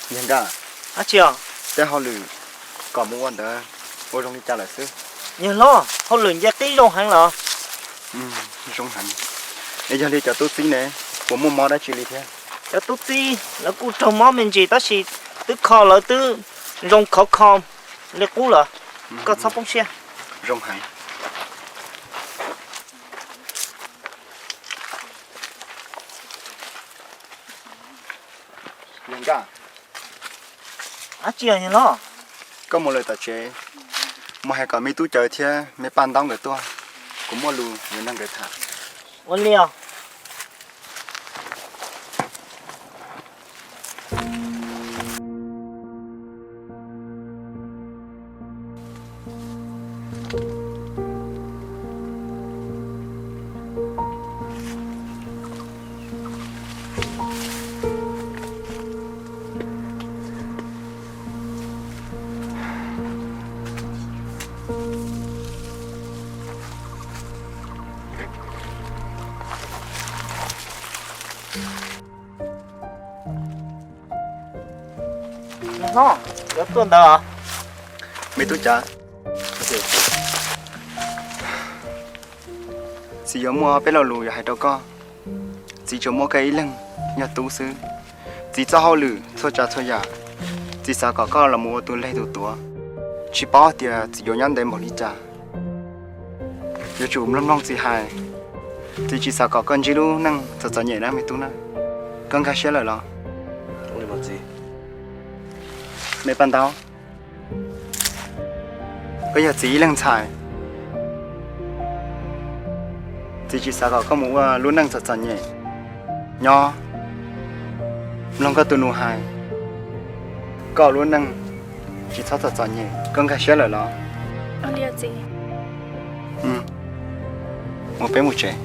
Yawg Nkaj, dab tsi os? Tej hauj lwm kom mus ua ntawd ua zoo li cas lawm xwb? Yawg hlob, hauj lwm nce qib zoo heev los? Zoo heev. Es yog li cov tub txib ne, puas muaj mob dab tsi li thiab? Cov tub txib lawv kuj raug mob me ntsis tab sis twb kho lawv twb zoo khov kho li qub lawm. Koj txhob poob siab. Zoo heev. Yawg Nkaj. Dab tsi os yawg hlob? Koj mus lawm tom tsev, mus hais kom me tub Cawv thiab me Paj Ntaub nkawd tuaj, kuv muaj lus yuav nrog nkawd tham. Ua li os. Hlob, yuav tuaj ntawd. Me tub Cawv, txiv yuav muaj peb lo lus yuav hais rau koj. Txiv tsuas muaj koj ib leeg yog tub xwb. Txiv txoj hauj lwm txhua tsav txhua yam, txiv xav kom koj los mus ua tus leg tus tuav, tsis paub tias txiv yuav nyob ntev npaum li cas. Yuav tsum mloog mloog txiv hais, txiv tsis xav kom koj ntsib lub neej txom txom nyem na me tub na. Koj nkag siab lawm los? Me Paj Ntaub, koj yog txiv ib leeg ntxhais, txiv tsis xav kom koj mus ua lub neej txom txom nyem. Nyob mloog koj tus nus hais, koj lub neej tsis txhob txom txom nyem. Koj nkag siab lawm los? Mus peb mus tsev.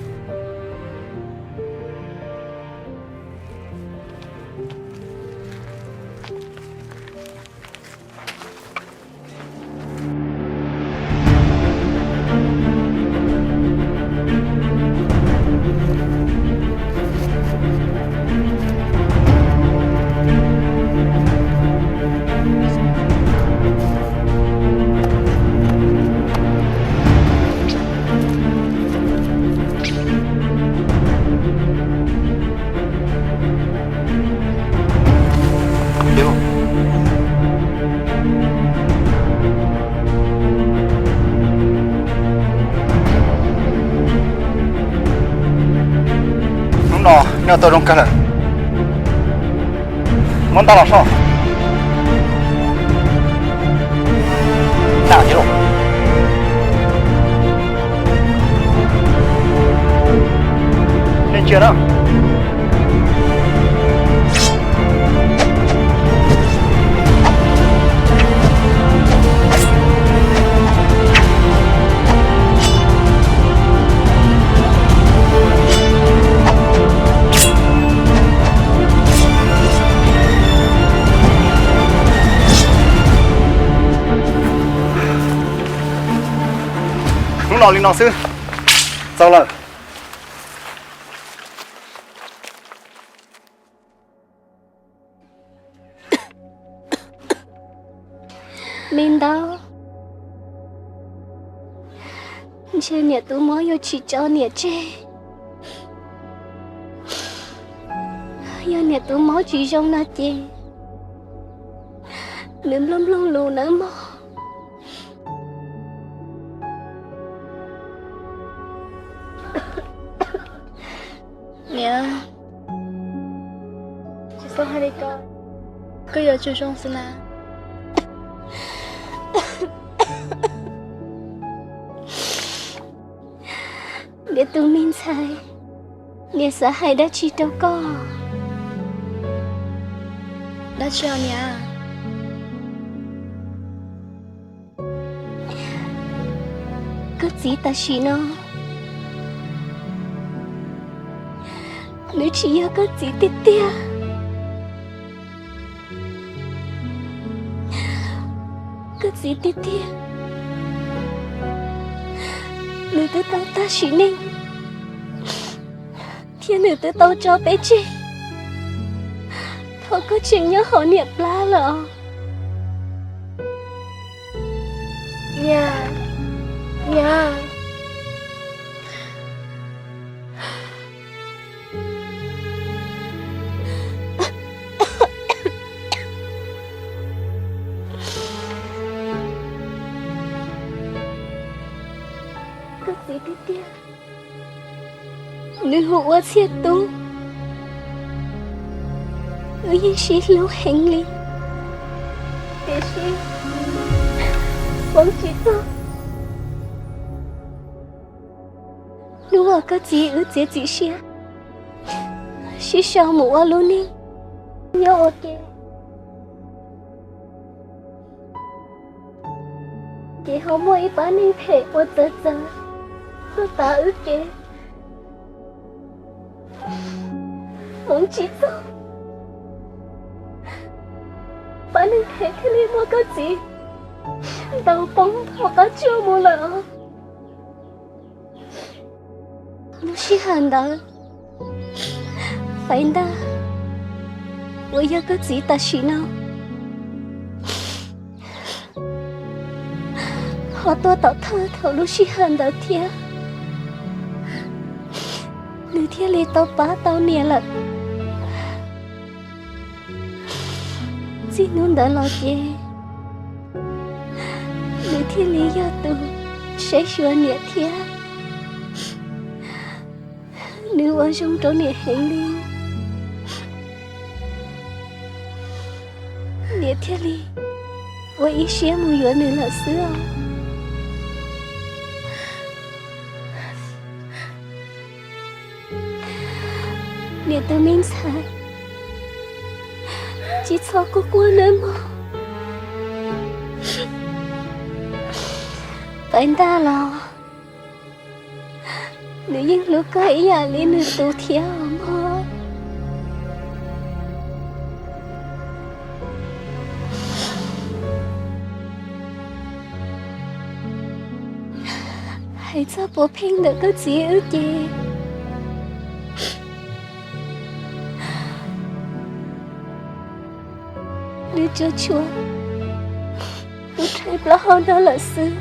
Hnub no noj tau zoo kawg lawm. Muab ntaj los soj. Ntaj los. Nej ntsia na. Hnub no li no xwb, txaus lawm. Me Ntaub, ntshe niam tub mob yuav tsis tso niam tseg. Yog niam tub mob tsis zoo no ces nws nplooj nplooj lus nawb mog. Niam, tsis txhob hais li ko, koj yuav tsum zoo xwb na. Niam tus me ntxhais, niam xav hais dab tsi rau koj? Dab tsi os niam? Koj txiv tam sim no, nws tsis yog koj txiv tiag tiag. Koj txiv tiag tiag, nws twb tau tag sim neej, thiab nws twb tau tso peb tseg. Koj tseem nyob hauv niam plab lawm os. Niam, niam. Koj txiv tiag tiag, nws hu ua Txhiaj Tub. Wb yeej sib hlub heev li, tiam sis hmoov tsis txog. Hnub uas koj txiv wb txiav txim siab sib sau mus ua lub neej nyob ua ke, ces ho muaj ib pab neeg phem ua txawv txawv tuaj tav wb kev. Hmoov tsis txog, pab neeg phem thiaj li muab koj txiv ntaus poob hauv qab tsuas mus lawm os. Lub sij hawm ntawd, Faiv Ntaj uas yog koj txiv tam sim no ho tuaj tom thawj thaum lub sij hawm ntawd thiab, nws thiaj li tau pab tau niam lawm. Txij hnub ntawd los ces nws thiaj li yog tus saib xyuas niam thiab nws ua zoo rau niam heev li. Niam thiaj li ua ib siab mus yuav nws lawm xwb os. Niam tus me ntxhais, tsis txhob quaj quaj nawb mog. Faiv Ntaj los nws yeej hlub koj ib yam li nws tus thiab os mog. Hais txog puav pheej ntawm koj txiv wb ces nws tsuas tshuav tus rhais plaub hau nrog lawm xwb.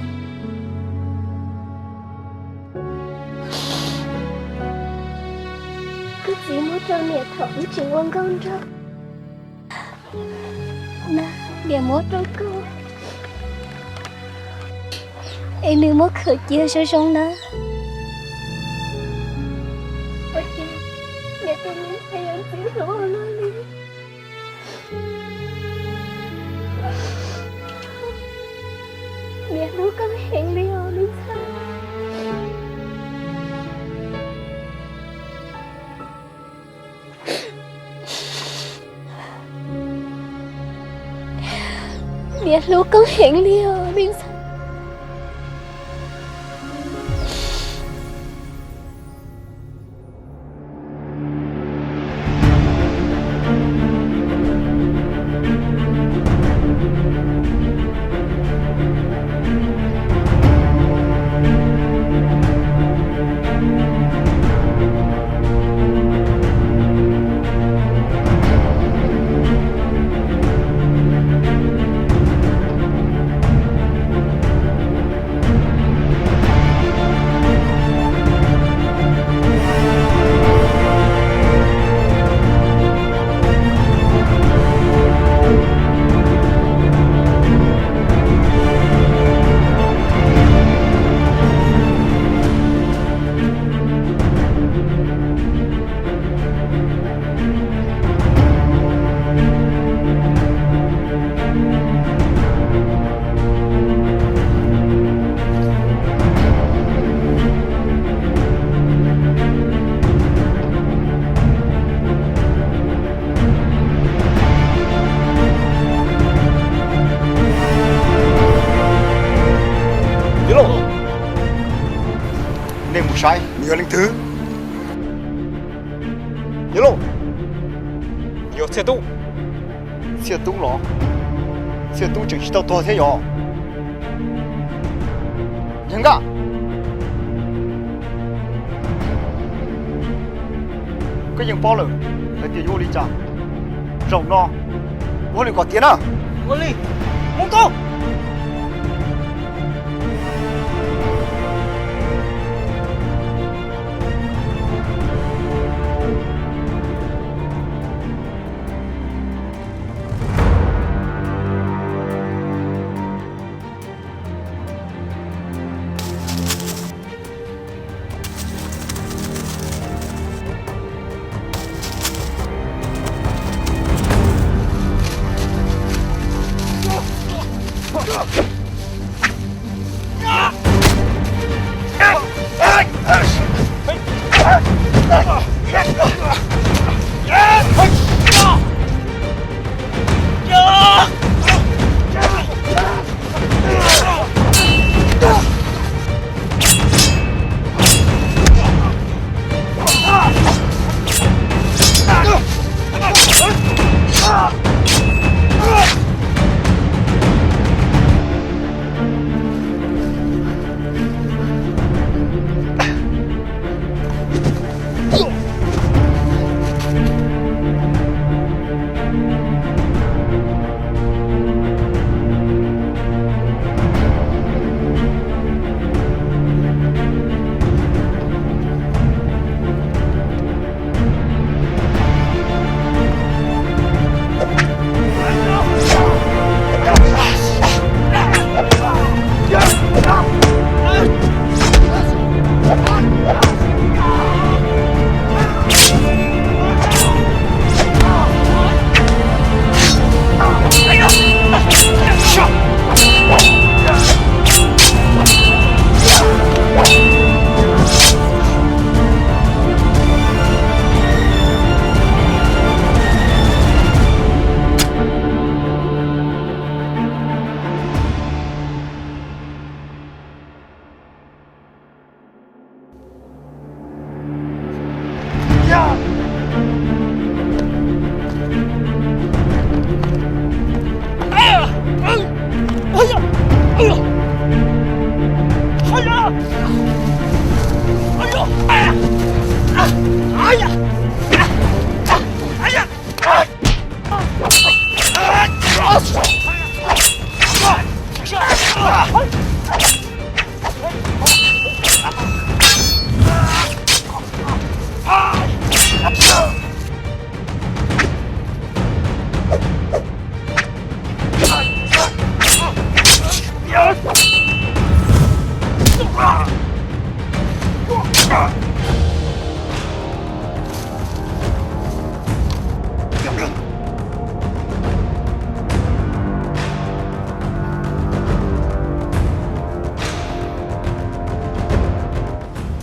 Koj txiv muab rau niam thaum wb tseem ua nkauj nraug na, niam muab rau koj es nws muab khaws cia zoo zoo na. Ua cas niam tus me ntxhais yuav ntxim hlub ua luaj li. Niam hlub koj heev li os me ntxhais. Niam hlub koj heev li os me ntxhais. Yawg Lauj, nej mus saib nws yog leej twg. Yawg Lauj, yog Txhiaj Tub. Txhiaj Tub los? Txhiaj Tub tseem tsis tau tuag thiab yog? Yawg Nkaj, koj yeej paub lawm hais tias yuav ua li cas. Zaum no ua li kom tiav na. Ua li, mus koj.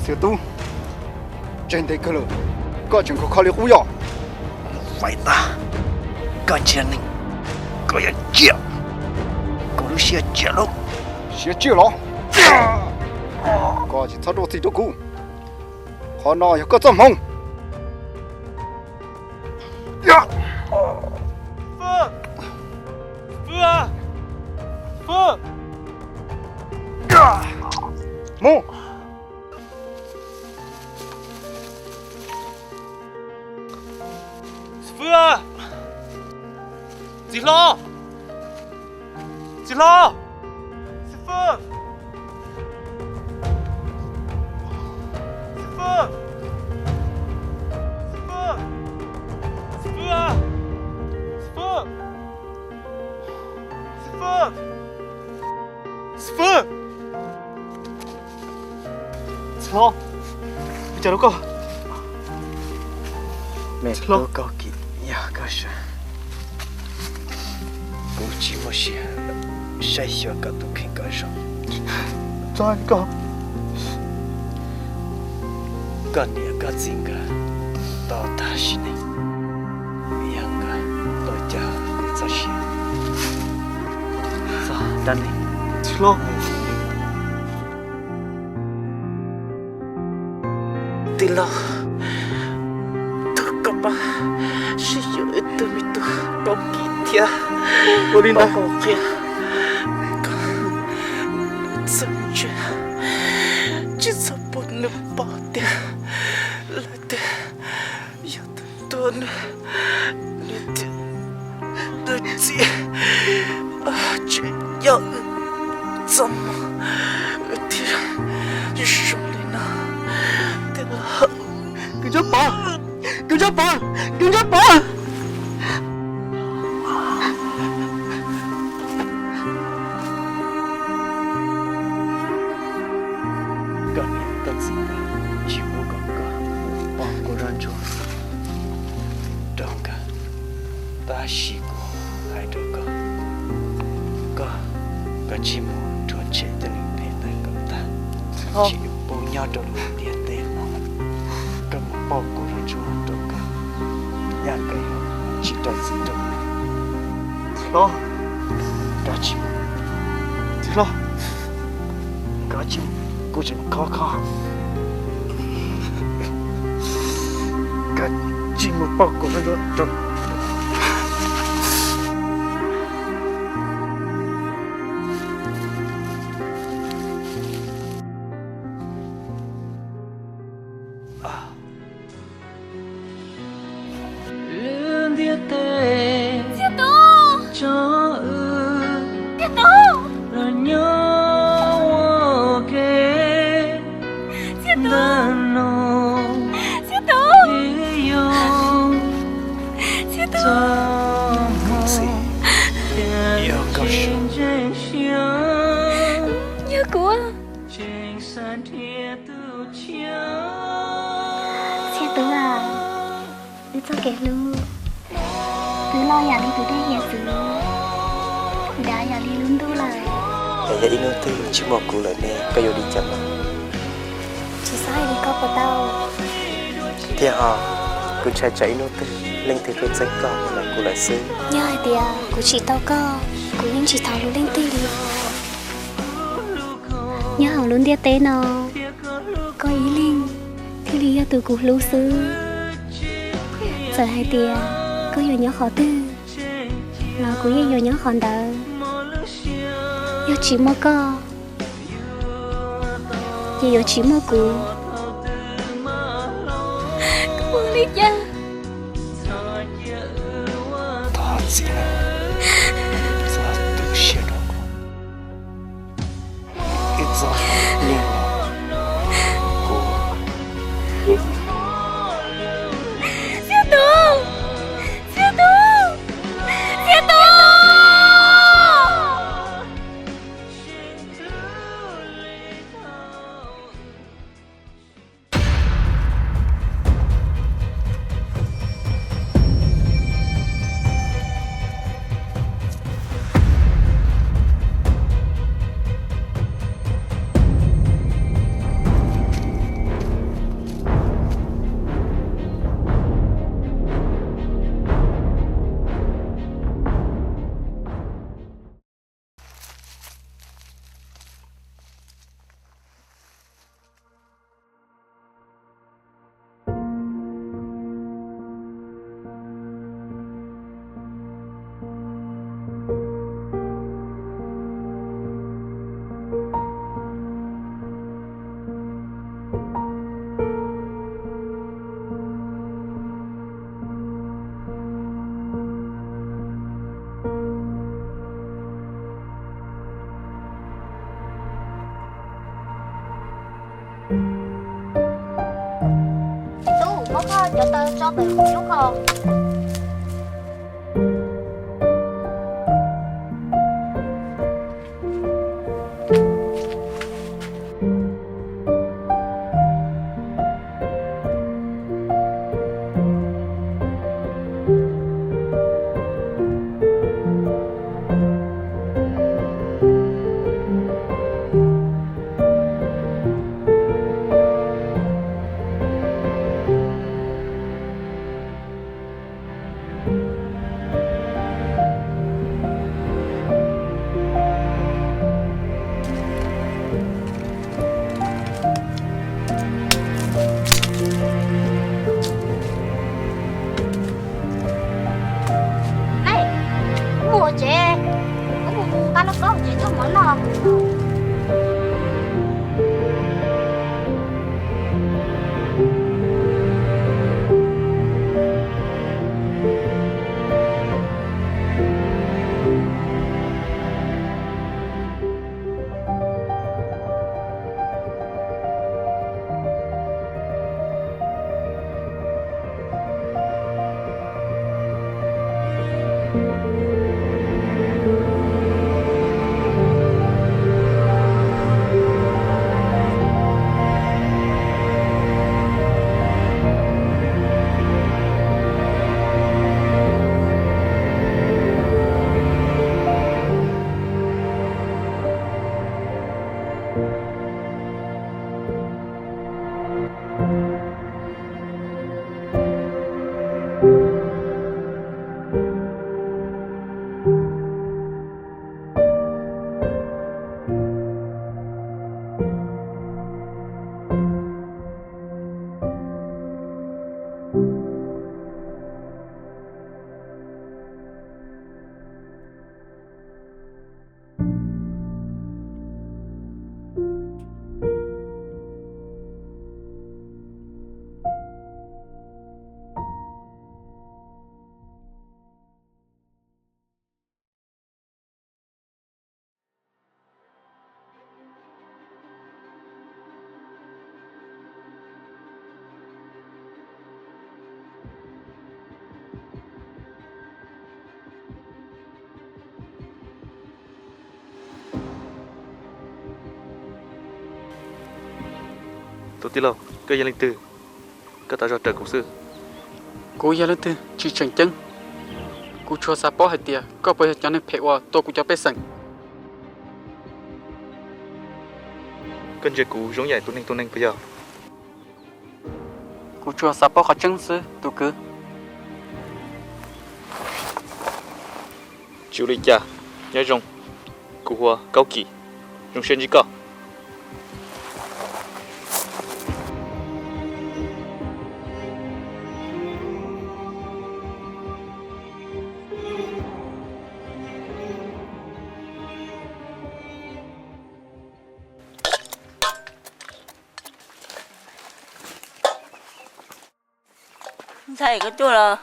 Xiav tub, tseg ntev kawg lawm, koj tseem kho kho li qub yog? Faib tab, koj ntsia neeg, koj yuav ciaj, koj lub siab ciaj lauj. Siab ciaj los? Koj tsis txhob ruaj txim rau kuv, qhov no yog koj txoj hmoov. Mus. Xib fwb, txiv hlob, txiv hlob, xib fwb, xib fwb, xib fwb, xib fwb, xib fwb, xib fwb, xib fwb. Txiv hlob, ua cas rau koj? Me tub Kaub Kim, yog koj sawv, kuv tsis muaj siab saib xyuas koj tus kheej kom zoo. Txhob koj, koj niam koj txiv nkawd tau tag sim neej, yog nkawd tuaj cawm kuv txoj sia. Txhob, dab neeg. Txiv hlob. Tij laug, thov koj pab sib yuav wb tug me tub Kaub Kim thiab. Ua li ntawd, qhia koj txoj ntse, tsis txhob pub nws paub tias lawv tias yog tus ntuag nws, nws tias Txiv, tseem yog wb txoj hmoo, wb thiaj zoo li no. Tiag los, Kws Ntsuab Pov, Kws Ntsuab Pov, Kws Ntsuab Pov. Koj niam koj txiv tsis pub kom koj mus pauj kuv zaj ntsuag rau nkawd, tab sis kuv hais rau koj, koj kav tsij mus rhuav tshem cov neeg phem ntawd kom tag, tsis yuav pub nyob rau lub ntiaj teb no. Koj mus pauj kuv zaj ntsuag rau nkawd, yam kawg tsis rau txim rau kuv. Hlob, kav tsij, txiv hlob, kav tsij, kuv tseem khov kho, kav tsij mus pauj kuv zaj ntsuag rau. Lub ntiaj teb, Txiaj Tub, tso wb, Txiaj Tub, los nyob ua ke, Txiaj Tub, ntawm no, Txiaj Tub, wb yuav, Txiaj Tub, txoj hmoo, yog koj, yog kuv. Txiaj Tub aw, wb txoj kev hlub twb loj yam li tus dej hiav txwv, dav yam li lub ntuj lawm. Es yog ib hnub twg tsis muaj kuv lawm ne koj yuav li cas mas? Tsis xav hais li koj puas tau? Thiab ho, kuv ntshai tsam ib hnub twg leej twg tuaj txeeb koj mus ntawm kuv lawm xwb. Yog hais tias kuv tsim tau koj, kuv yeej tsis thov hlub leej twg li. Nyob hauv lub ntiaj teb no, koj ib leeg thiaj li yog tus kuv hlub xwb. Txawm hais tias koj yuav nyob qhov twg los kuv yeej yuav nyob qhov ntawd. Yog tsis muaj koj, ces yuav tsis muaj kuv. Koj ua li cas? Thov txim nawb, txhob tu siab rau kuv. Ib txoj hlub no, kuv, Txiaj Tub, Txiaj Tub, Txiaj Tub. Tub, muab koj cov taw tso ntawm kuv lub qhov. Tij laug, koj yog leej twg? Koj tau zog raws kuv xwb. Kuv yog leej twg tsis tseem ceeb. Kuv tsuas xav paub hais tias koj puas yog cov neeg phem uas tua kuv cov pej xeem. Koj ntsia kuv zoo yam tus neeg tus neeg puas yog? Kuv tsuas xav paub qhov tseeb xwb tus kwv. Tsis ua li cas, nyob zoo. Kuv hu ua Kaub Kim, zoo siab ntsib koj. Ntxhais, koj tuaj los?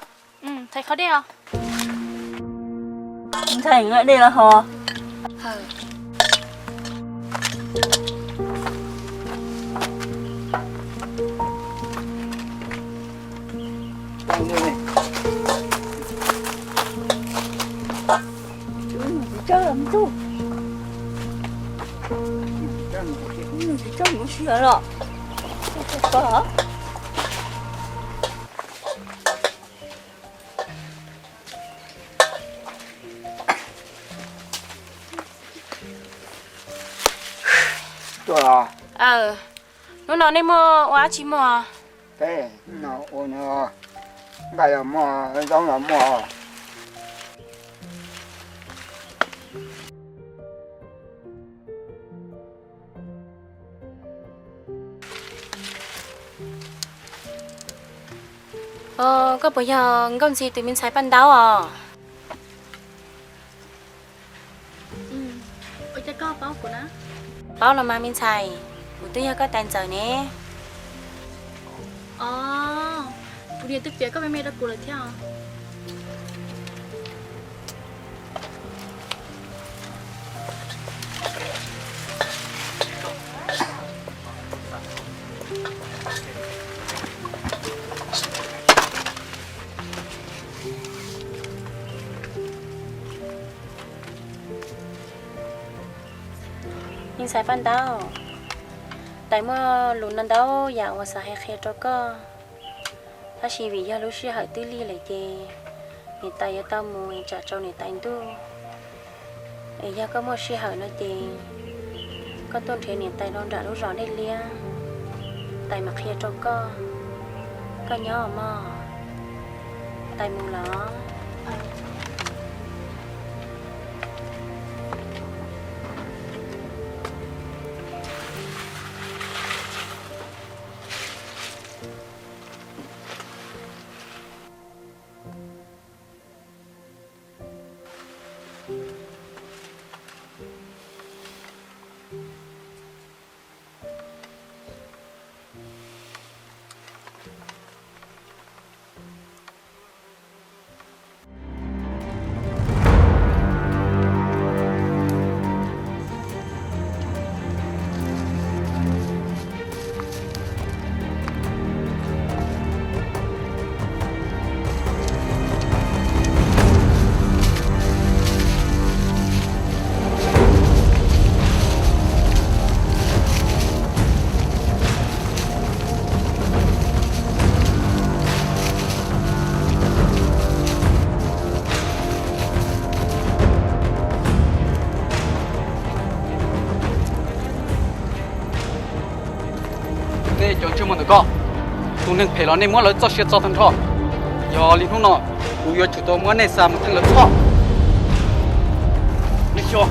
Ntxhais, nqa dej los hos. Tuaj los? Hnub no nej muaj ua dab tsi muag? Peb no ua nqa los muag, zaub los muag. Koj puas yog Nkauj Ntxhi tus me ntxhais Paj Ntaub os? Paub los mas me ntxhais, kuv twb yog koj tais ntxawm ne. Kuv niam twb piav koj me me rau kuv lawm thiab. Me ntxhais Paj Ntaub, tais muaj lus no ntau yam uas xav hais qhia rau koj, tab sis vim yog lub sij hawm twb lig lawm ces niam tais yuav tau mus tsam tsaus niam tais ntuj. Es yog koj muaj sij hawm no ces koj tuaj nrhiav niam tais rau nram lub zos Dej Liab, tais mam qhia rau koj. Koj nyob mog, tais mus los. Nej cov ntsej muag ntawm ko, tus neeg phem los nej muab lawv txoj sia txo tag nrho. Yog li hnub no kuv yuav tsum tau muab nej xa mus theej lawv txhoj. Nej xyov.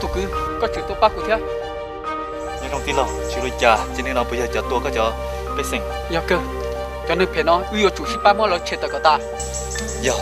Tus kwv, koj tseem tuaj pab kuv thiab. Nyob zoo tij laug, tsis ua li cas, ces nej no puas yog cov tua koj cov pej xeem? Yog kawg, cov neeg phem no wb yuav tsum sib pab muab lawv tshem tawm kom tas. Yog.